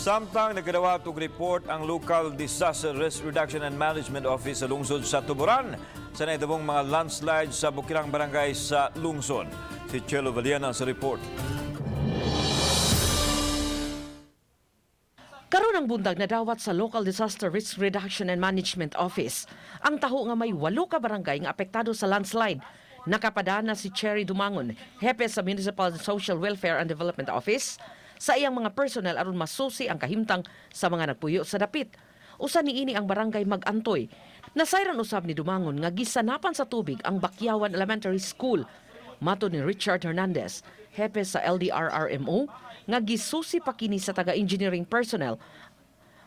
Samtang nagkadawat og report ang Local Disaster Risk Reduction and Management Office sa lungsod sa Tuburan sa nahitabong mga landslides sa Bukirang Barangay sa lungsod. Si Chelo Valiana sa report. Karon ang buntag, nadawat sa Local Disaster Risk Reduction and Management Office ang taho nga may walo ka barangay nga apektado sa landslide. Nakapadana si Cherry Dumangon, hepe sa Municipal Social Welfare and Development Office, sa iyang mga personnel aron masusi ang kahimtang sa mga nagpuyo sa dapit. Usa niini ang Barangay Magantoy. Nasayran usab ni Dumangon nga gisanapan sa tubig ang Bakyawan Elementary School. Matod ni Richard Hernandez, hepe sa LDRRMO, nga gisusi pa kini sa taga-engineering personnel.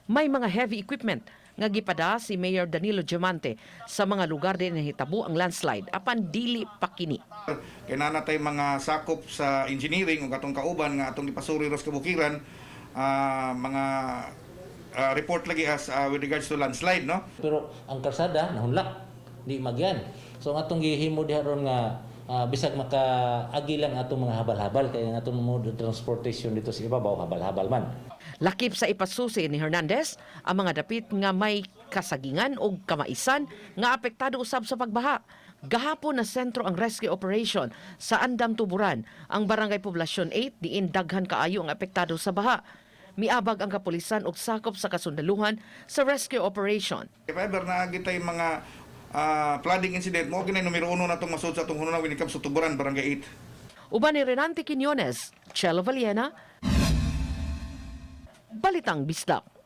May mga heavy equipment nga gipada si Mayor Danilo Diamante sa mga lugar din nahitabo ang landslide apan dili pa kini. Kay naa na tay mga sakop sa engineering ug atong kauban nga atong gipasuri ros kabukiran, mga report lagi as with regards to landslide, no? Pero ang kalsada nahunlak, di magyan. So ang atong gihimo diha ron nga bisag makaagi lang atong mga habal-habal kay ang atong mode of transportation dito sa ibabaw habal-habal man. Lakip sa ipasusi ni Hernandez ang mga dapit nga may kasagingan o kamaisan nga apektado usab sa pagbaha. Gahapon na sentro ang rescue operation sa Andam Tuburan, ang Barangay Poblasyon 8 diin daghan kaayo ang apektado sa baha. Miabag ang kapulisan og sakop sa kasundaluhan sa rescue operation. If ever naa tay mga flooding incident, mao gyud numero uno natong masud sa atong hununa when it comes to Tuburan, Barangay 8. Uban ni Renante Quiñones, Chelo Valiena, Balitang Bisdak.